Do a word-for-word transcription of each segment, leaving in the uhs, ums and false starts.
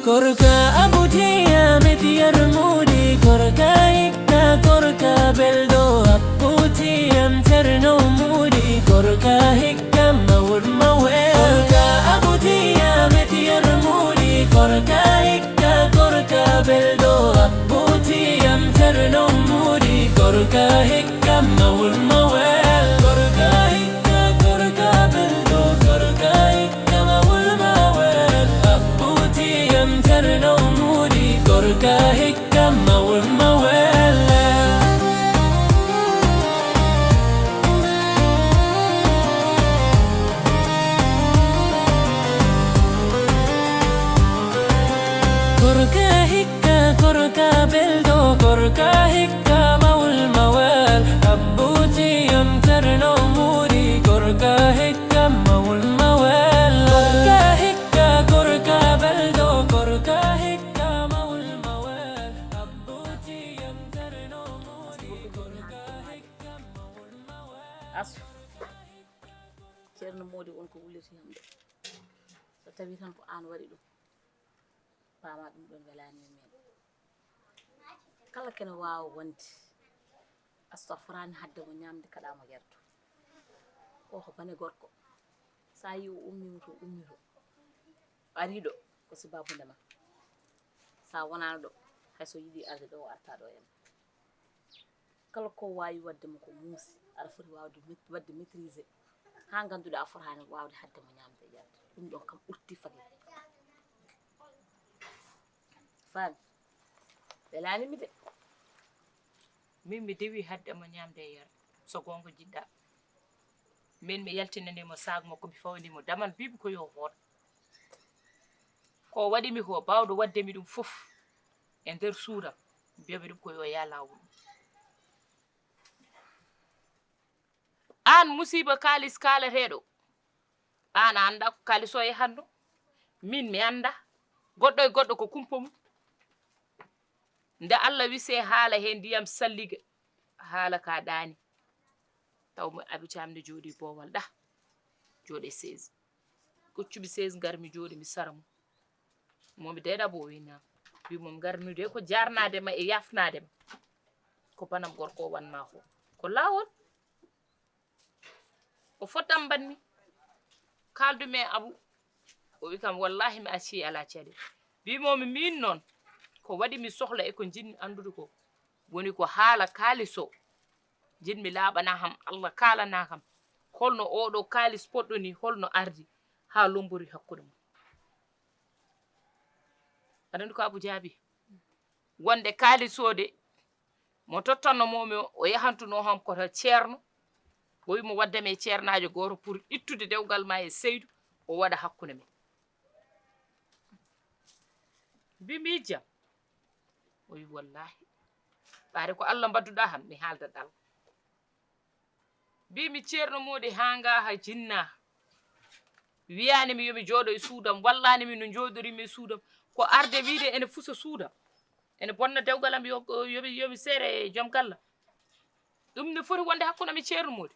Gorka abutiyam etiyar mudi, gorka hikka, gorka beldo abutiyam terno mudi, gorka hikka mawul mawel. Gorka abutiyam etiyar mudi, gorka hikka, gorka beldo abutiyam terno mudi, gorka hikka mawul mawel. Gorka hikka, gorka beldo, gorka hikka mawul mawel. Abutiyam terno mudi, gorka hikka mawul mawel. Gorka hikka, gorka beldo, gorka hikka mawul mawel. Abutiyam terno mudi, gorka hikka mawul mawel. Gorka hikka, gorka beldo, gorka hikka mawul mawel. Abutiyam terno mudi, gorka hikka mawul mawel. Asu, Ceerno Moodi on ko wulliti hannde. So tawii tan ko aan waɗi ɗum, paama ɗum ɗon welaani e men. Kala kene waawa wonde, Astu a fotaani haɗde mo ñaamde kaɗa mo yardu. O ko bane gorko. So a yii o ummiima to ummito, o arii ɗo ko sababunde ma. So a wonaano ɗo, hay so yiɗi arde ɗo, o arta ɗo e ma. Kala ko waawi waɗde mo ko muusi, aɗa foti waawde met-, waɗde maîtriser haa ngannduɗaa a fotaani waawde haɗde mo ñaamde e yarde. Ɗum ɗon kam ɓurti faggude. Faami? Welaani mi de. Min mi dewi haɗde mo ñaamde e yarde. So goonga jiɗɗa. Min mi yaltinani mo saag makko, mi fawani mo damal, mbiimi ko yo hooɗ. Ko waɗi mi ko baawɗo waɗde mi ɗum fof e nder suudam, mbiyami ɗum ko yo yah laawol. Aan musiiba kaalis kaalateeɗo, aan a anndaa ko kaalis o yahanno, min mi anndaa. Goɗɗo e goɗɗo ko kumpa mum. Nde Allah wisee haala he ndiyam salliga, haala ka ɗaani. Taw mo Abu Caam ne jooɗii boowal ɗa, jooɗe seize. Kuccumi seize, ngar mi jooɗi mi sara mo. Momi deeɗa bo o winnaama. Wi mom ngar mi de ko jaarnaade ma e yaafnaade ma. Ko banam gorko o wanmaa ko. Ko laawol. O fotam mbanmi. Kaaldu mi e Abu. O wi kam wallahi mi accii alaa caɗeele. Wi momi min noon. Ko waɗi mi sohla e ko njiɗmi anndude ko. Woni ko haala kaalis o. Njiɗmi laaɓana kam, Allah kaalana kam. Holno oɗo kaalis poɗɗo ni, holno ardi haa lombori hakkunde mum. Aɗa anndi ko Abu jaabi? Wonde kaalis o de, mo tottanno momi o, o yahantuno ham ko to ceerno. O wi mo wadda me ceernaajo gooto pour ittude dewgal ma e Seydu, o waɗa hakkunde men. Mbi mi jam. O wi wallahi. Ɓaade ko Allah mbadduɗa ham, mi haalda ɗal. Mbimi ceerno Moodi haa nga ha jinna. Wiyaani mi yo mi jooɗo e suudam, wallaani mi no njooɗori mi e suudam. Ko arde wiide ene fusa suudam. Ene bonna dewgal am yo, yo, mi- yo mi seere e joom galla. Ɗum ne foti wonde hakkunde am e ceerno Moodi.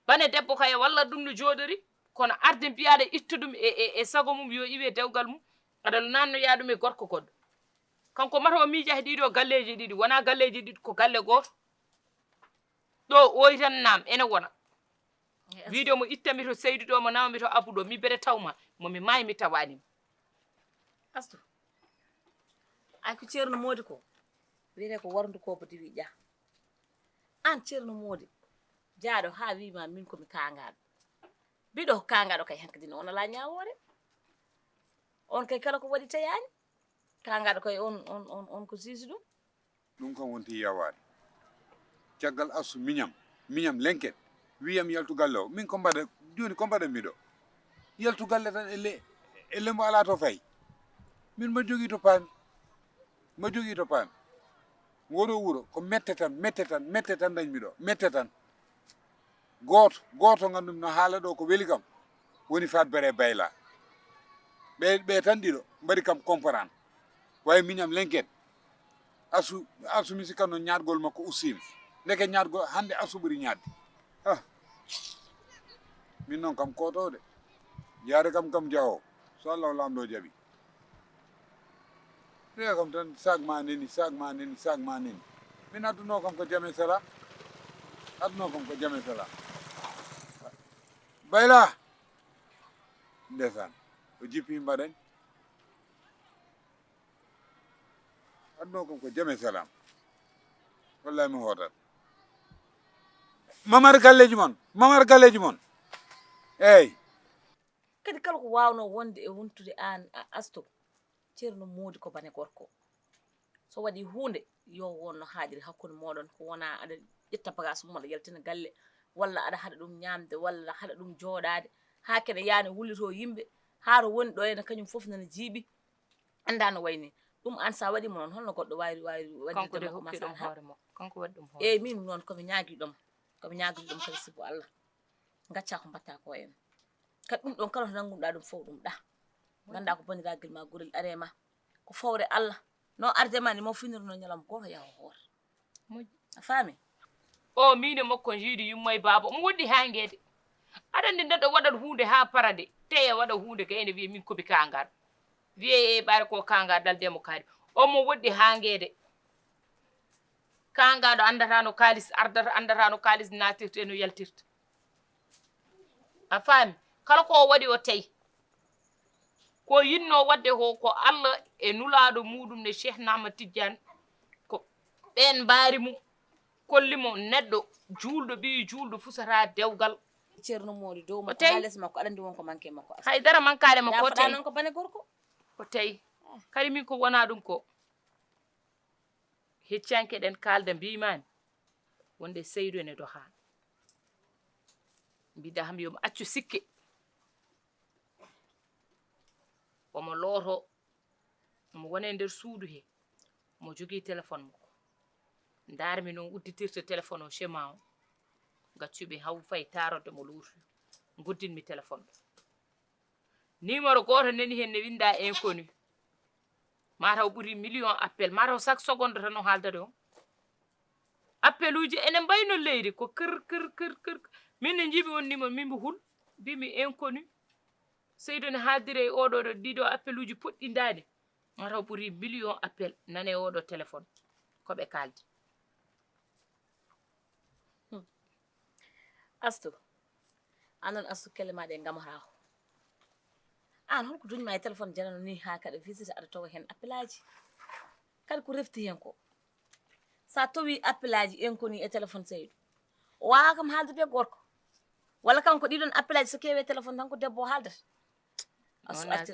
Bane debbo kay walla ɗum no jooɗori, kono arde mbiyaɗa itta ɗum e, e, e sago mum yo iwe dewgal mum, aɗa nannoya ɗum e gorko goɗɗo. Kanko mata o miija he ɗiɗo galleeji ɗiɗi, wona galleeji ɗiɗi, ko galle gooto. Ɗo oyi tan nam ene wona. Wiide mo ittami to Seydu ɗo, mo nawmi to Abu ɗo, mi bere tawma, mo mi maayi mi tawaani mo. Astu. Ay ko ceerno Moodi ko. Wiyete ko warndu ko bo diwi ƴa. Aan ceerno Moodi. Jaaɗo haa wima min ko mi kaangaaɗo. Biɗo kaangaaɗo kay hankadi no on alaa ñaawoore. On kay kala ko waɗi teyaani. Kaangaaɗo kay on, on, on, on ko juge ɗum. Ɗum kam wonti yawaade. Caggal Astu miñam, miñam lenket, wiyam yaltu galle o. Min ko mbaɗa, jooni ko mbaɗanmi ɗo? Yaltu galle tan e le-, e lembo alaa to fayi. Min mbo jogii to paami. Mbo jogii to paami. Ngoo ɗoo wuro ko mette tan, mette tan, mette tan ndañmi ɗo, mette tan. Gooto, gooto nganndu-mi no haala ɗo ko weli kam, woni Faat Bere Bayla. Ɓe, ɓe tan ɗiɗo mbaɗi kam comprendre. Way miñam lenket. Asu, Asu mi sikkanno ñaatgol makko ustiima. Ndeke ñaatgol hannde Asu ɓuri ñaatde. Ah. Min noon kam kootoo de. Yaade kam kam jaho. So Allah o Laamɗo jaɓi. Ɓe kam tan, sac ma neni, sac ma neni, sac ma neni. Min adduno kam ko jam e salam. Adduno kam ko jam e salam. Bayla. Ndeysaan. O jippi mbaɗen. Adduno kam ko jam e salam. Wallahi mi hootat. Mamar galleji mon, mamar galleji mon. Eyyi. Kadi kala ko waawno wonde e wontude aan a asto, Ceerno Moodi ko bane gorko. So waɗi huunde, yo won no haaɗiri hakkunde mooɗon, ko wonaa aɗa ƴetta bagaas mum aɗa yaltina galle, walla aɗa haɗa ɗum ñaamde, walla haɗa ɗum jooɗaade, haa keɗa yaani wullitoo yimɓe, haa to woni ɗo ene kañum fof nana jiiɓi, anndaa no wayi nii. Ɗum aan so a waɗii mo noon, holno goɗɗo waawi waawi waɗirde ma ko masalaha? Kanko waɗi ɗum hoore. Eeyi, miin noon ko mi ñaagii ɗum, ko mi ñaagii ɗum kadi sibu Allah. Ngacca ko mbatta ko en. Kadi ɗum ɗon kala to nanngunoɗa ɗum fof ɗum ɗa. Ngannda ko banndiragel ma gorel are ma. Ko fawre Allah. No arde ma ni mo finirno ñalam goto yaho hoore. A faami? O miine makko jiidi yumma e baaba omo woɗɗi hangeede. Aɗa anndi neɗɗo waɗat huunde haa para de, teya waɗa huunde ka ene wiye min komi kangaɗo. Wiye e ɓaare ko kangaɗo dal demo kaari. Omo woɗɗi hangeede. Kangaɗo anndata no kaalis ardata, anndata no kaalis natirta e no yaltirta. A faami? Kala ko o waɗi o tawi. Ko yinnoo waɗde ko, ko Allah e nulaaɗo muuɗum ne Cheikh Naama Tijjaan, ko ɓeen mbaari mo, kolli mo neɗɗo juulɗo, ɓiyi juulɗo fusata dewgal. Ceerno Moodi dow makko haa les makko, aɗa anndi won ko manke makko. Hay dara mankaale mo ko tawi. Noon ko bane gorko. Ko tawi. Kadi min ko wonaa ɗum ko. Heccanke ɗen kaalda mbiimaani wonde Seydu ene dohaa. Mbiɗa ham yo mi accu sikke. Omo looto, omo wona e nder suudu he, omo jogii téléphone makko. Ndaarmi noon udditirta téléphone o chez ma o. Gaccuɓe haw fay taarode mo lootoyo. Ngoddinmi téléphone o. Numéro gooto nani heen ne winndaa inconnu. Mataw ɓuri million appel, mataw chaque seconde tan o haaldata on. Appeluuji ene mbayno leydi ko kir kir kir kir. Min ne njiimi on numéro, min mbi hul, mbimi inconnu. Seydu ne haaldiri e oɗo ɗo, ɗiɗo appeluuji poɗɗi ndaade. Mataw ɓuri million appel nane oɗo téléphone ko ɓe kaaldi. Astu, aan noon Astu, kelle ma ɗe ngamotaako. Aan holko duñma e téléphone janano ni haa kaɗa visite aɗa tawa heen appelaaji? Kadi ko refti heen ko, so a tawi appelaaji inconnus e téléphone Seydu, o waawaa kam haaldude e gorko? Walla kanko ɗiɗon appelaaji so keewi e téléphone tan ko debbo o haaldata?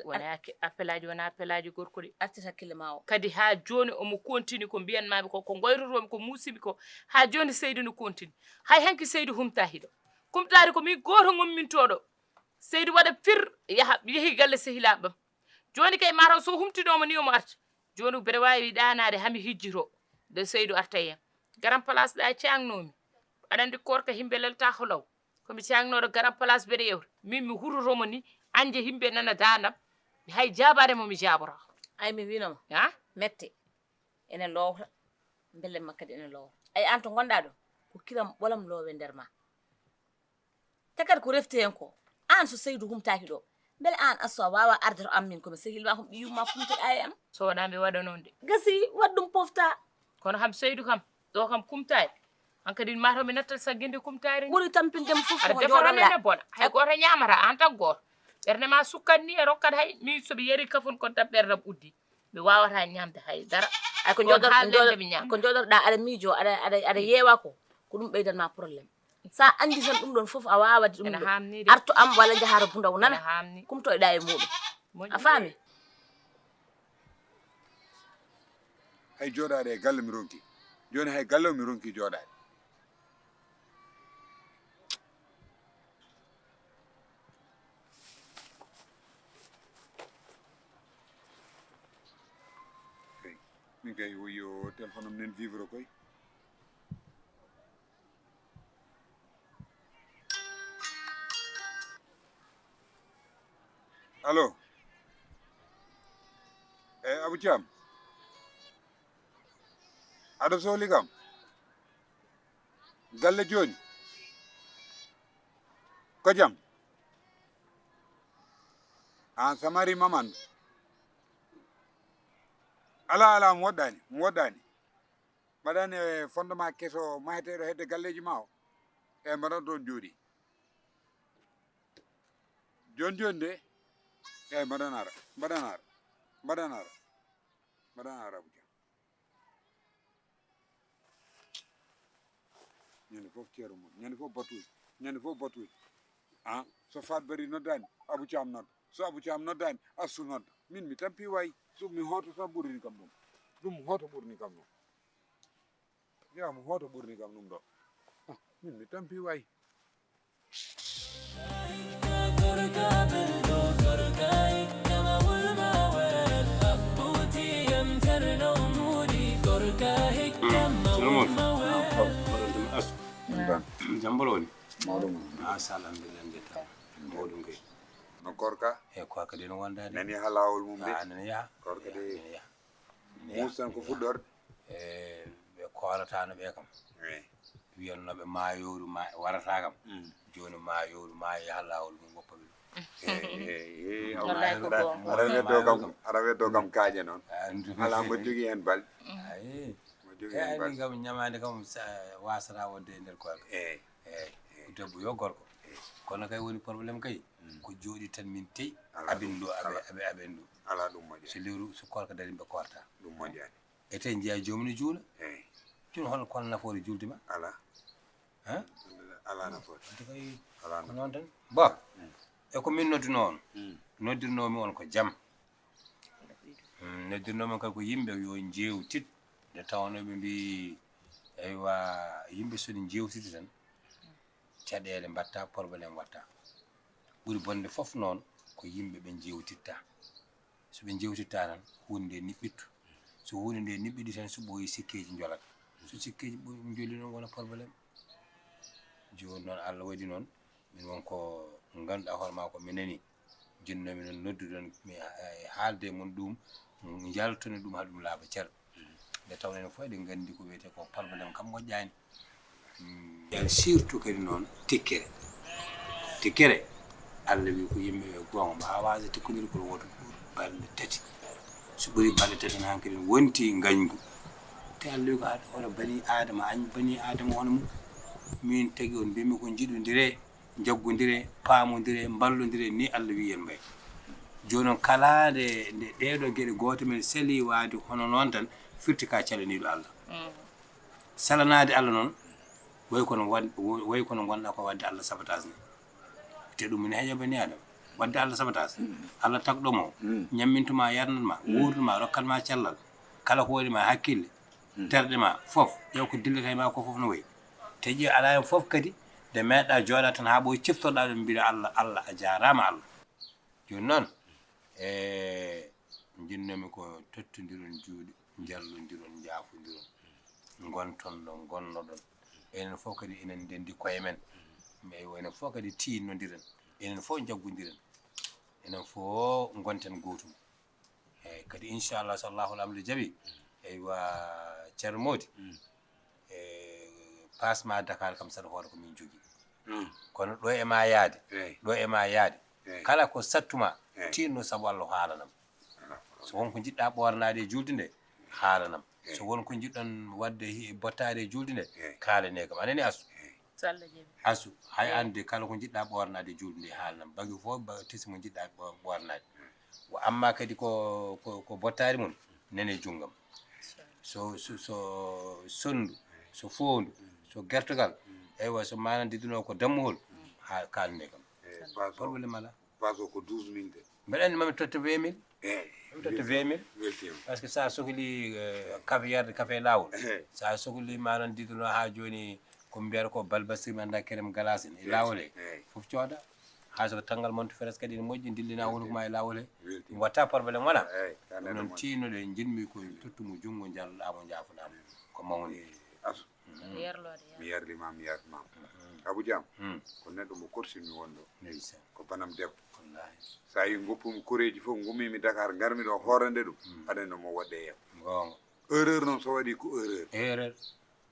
Wona appelaaji, wona appelaaji gorko ɗi. Artir hakkille ma o. Kadi haa jooni omo kontini ko mbiyanmaami ko, ko ngoyrotomi ko muusimi ko. Haa jooni Seydu no kontini. Hay hanki Seydu humtaaki ɗo. Kumtaari ko min gooto ngommintooɗo. Seydu waɗa fir yaha, yehi galle sehilaaɓe am. Jooni kay mataw so humtinooma ni omo arta. Jooni mbeɗa waawi ɗaanaade haa mi hijjitoo. Nde Seydu arta e am. Garan place ɗa caangnoomi. Aɗa anndi koorka yimɓe leltaako law. Ko mi caangnooɗo garan place mbeɗa yewta. Min mi huroto mo ni, anje yimɓe nana daandam. Mi hay jaabaade mo mi jaabora. Ay mi wiino ma. Ha? Mette. Ene loowta. Mbelle ma kadi ene loowa. Ay aan to ngonɗaa ɗo. Ko kiram ɓolam loowe nder ma. Te kadi ko refti heen ko. Aan so Seydu humtaaki ɗo. Mbele aan Astu a waawaa arde to am min ko mi sehil ma ko mi ɓiyum ma kumtoɗaa e am. So wonaa mi waɗa noon de. Gasi waɗ ɗum pofta. Kono kam Seydu kam ɗo kam kumtaani. Hankadi mataw mi nattat sagginde kumtaari ndi. Ɓuri tampinde mo fof ko defata nene bona. Hay gooto ñaamata aan tan gooto. Ɓernde ma sukkat ni e rokkat hay min so mi yari kafun kon tan ɓerdam uddi. Mi waawata ñaamde hay dara. Ay ko jooɗor jooɗor mi ñaama. Ko jooɗorɗa aɗa miijo aɗa aɗa aɗa yeewa ko. Ko ɗum ɓeydan ma problème. Sa andi tan ɗum ɗon fof a waawat ɗum. Ene haamni de. Artu am walla jaha to Bundaw nana. Ene haamni. Kumtoyɗa e muɗum. Moƴƴi. A faami? Hay jooɗaade e galle mi ronki. Jooni hay galle o mi ronki jooɗaade. Min kay woyo téléphone am nen vivre koy. Allo. Eyi Abou Thiam. Aɗa sohli kam? Galle jooni? Ko jam? Aan Samari Maman. Alaa, alaa, mo woɗɗaani, mo woɗɗaani. Mbaɗan e fondement keso maheteeɗo hedde galleeji ma o. E mbaɗan toon jooɗi. Jooni, jooni de. E mbaɗan ara, mbaɗan ara, mbaɗan ara, mbaɗan ara, Abuja. Ñande fof ceero mum, ñande fof batuuji, ñande fof batuuji. Ah, so Faat Bari noddaani, Abu Caam nodda. So Abu Caam noddaani, Assu nodda. Min mi tampi wayi, so mi hooto tan ɓurrini kam ɗum. Ɗum hooto ɓurni kam ɗum. Yaa mo hooto ɓurni kam ɗum ɗo. Ah, min mi tampi wayi. Jambolo woni? Mawɗo mo. Masa, alhamdulillah, njettaama. Mawɗum kay. No Korka? E Korka de no wondaade. Nani ha laawol mum de? Ah, nani yaha. Korka de. Nani yaha. Muusan ko fuɗɗorde. E ɓe koolataano ɓe kam. Wiyannooɓe maa yowru ma warata kam. Jooni maa yowru ma yaha laawol mum woppa ɓe. Aɗa weddo kam, aɗa weddo kam kaaƴe noon. Alaa mo jogii heen balɗe. Mo jogii heen balɗe. Kam ñamaande kam wasata wonde e nder koorka. Eeyi. Eeyi. Ko debbo yo gorko. Kono kay woni problème kay. Ko jooɗi tan min tey. Abin ɗo aɓe aɓe aɓen ɗo. Alaa ɗum moƴƴa. So lewru so koorka darii ɓe koorta. Ɗum moƴƴaani. E tey njiya joomum ne juula. Eeyi. Jooni hono kono nafoore juulde ma? Alaa. Hein? Alaa nafoore. Ante kay alaa ko noon tan. Bon. E ko min nodduno on. Noddirnoomi on ko jam. Noddirnoomi on kadi ko yimɓe yo njeewtit. Nde tawnoo ɓe mbii, eywa, yimɓe so ɗi njeewtiti tan, caɗeele mbaɗta, problème waɗta. Ɓuri bonde fof noon ko yimɓe ɓe njeewtitta. So ɓe njeewtitta tan, huunde nde niɓɓittu. So huunde nde niɓɓiɗi tan, so ɓooyi sikkeeji njolat. So sikkeeji ɓooyi njoli noon wona problème. Jooni noon Allah waɗi noon, min won ko ngannduɗaa hoore maa ko mi nani. Jinnoomi noon noddude on, mi haalde e mon ɗum, njaltone ɗum haa ɗum laaɓa cer. Nde tawnoo enen fof eɗen nganndi ko wiyetee ko problème kam moƴƴaani. Surtout kadi noon tikkere. Tikkere, Allah wi ko yimɓe ɓe goonga, mbaawaa tikkondirgol woto ɓur balɗe tati. So ɓuri balɗe tati tan hankadi wonti ngañgu. Te Allah wi ko aɗa hoore bani Aadama, añ bani Aadama hono mum. Min tagi on mbiymi ko njiɗondire, njaggondire, paamondire, mballondire, ni Allah wi en mbay. Jooni noon kala nde ɗeeɗo geɗe gooto men seli waade hono noon tan, firti ka calaniiɗo Allah. Salanaade Allah noon, way kono waɗ-, way kono ngonɗaa ko waɗde Allah sabotage ni. Te ɗum ene heƴa bani Aadama. Waɗde Allah sabotage. Allah tagɗo mo, ñammintuma, yarnatma, wuurtuma, rokkatma cellal. Kala ko woni ma hakkille, terɗe ma, fof, ƴeew ko dillata e ma ko fof no wayi. Te ƴeew alaa heen fof kadi, nde meeɗɗaa jooɗaa tan haa ɓooyi ciftorɗaa ɗum mbiɗa Allah, Allah, a jaaraama Allah. Jooni noon, e, njinnoomi ko tottondiron juuɗe, njallondiron, njaafondiron, ngonton ɗo ngonnoɗon. Enen fof kadi enen ndenndi koye men. Mais enen fof kadi tiinnondiren. Enen fof njaggondiren. Enen fof ngonten gootum. Eeyi, kadi inchallah, so Allahu Laamɗo jaɓi, eywa, Ceerno Moodi, e, passe ma Dakar kam saɗa hoore ko min jogii. Kono ɗo e ma yaade, ɗo e ma yaade, kala ko saɗtuma, tinno sabu Allah haalanam. So won ko njiɗɗa ɓoornaade e juulde nde, haalanam. So won ko njiɗɗon waɗde hi-, bottaade e juulde nde, kaalanee kam. A nanii, Asu? So Allah jaɓi. Asu, hay aan de, kala ko njiɗɗa ɓoornaade e juulde nde, haalanam. Bagi fof, ba-, tesi mo njiɗɗa ɓo-, ɓoornaade. Wa amma kadi ko, ko, ko bottaari mon, nene junngam. So, so, so sonndu, so foondu, so gertogal, eywa, so maana didduno ko dammuhol, haa kaalne kam. Problème alaa. Passe o ko douze mille de. Mbeɗa anndi mami totta vingt mille. Eeyi. Mami totta vingt mille. Weltiima. Parce que so a sohli, eh, kafe yarde, kafe e laawol. Eeyi. So a sohli ma noon didduno haa jooni ko mbiyata ko balbasir mi annda kerem galas en e laawol he. Eeyi. Fof cooda. Haa so ko tanngal monte feres kadi ene moƴƴi, dillina wonko ma e laawol he. Weltiima. Ɗum watta problème wona. Eeyi. Ɗum noon tiinnoɗe njiɗmi ko tottumo junngo njalluɗaa mo njaafuɗaa mo. Ko mawni. Eeyi. Asu. Mi yarlima, mi yarlima. Abu Jam, ko neɗɗo mo korsinmi wonɗo. Ndeysaan. Ko banam debbo. Wallaahi. So a yi ngoppumi koreeji fof, ngummimi Dakar, ngarmi ɗo hoorande ɗum, aɗa anndi no mo waɗde e yam. Goonga. Erreur noon so waɗi ko erreur. Erreur.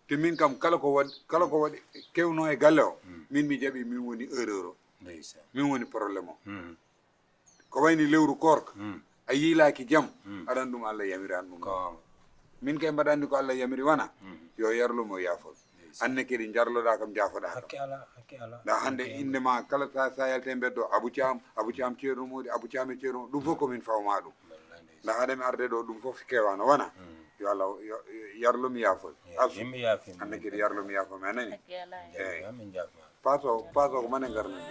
Te min kam kala ko waɗ-, kala ko waɗi kewno e galle o, min mi jaɓi min woni erreur o. Ndeysaan. Min woni problème o. Ko wayni lewru koorka. a yiilaaki jam, aɗan ɗum Allah yamiraani ɗum. Min kay mbaɗanmi ko Allah yamiri wana, yo yarlu mo yaafol. Anne kadi jarloɗaa kam, njaafoɗaa kam. Hakke ala, hakke ala. Nda hannde innde ma kala sa, sa yalte mbeddo, Abu Caam, Abu Caam Ceerno Moodi, Abu Caam e Ceerno, ɗum fof ko min fawma ɗum. Nda haade mi arde ɗo, ɗum fof kewano wana. Yo Allah, yo, yo yarlu mi yaafol. Arsu. Yimɓe yaafi. Anne kadi yarlu mi yaafo mi, a nani? Eyi. Min jaafima. Paso, paso ko mane ngarnande.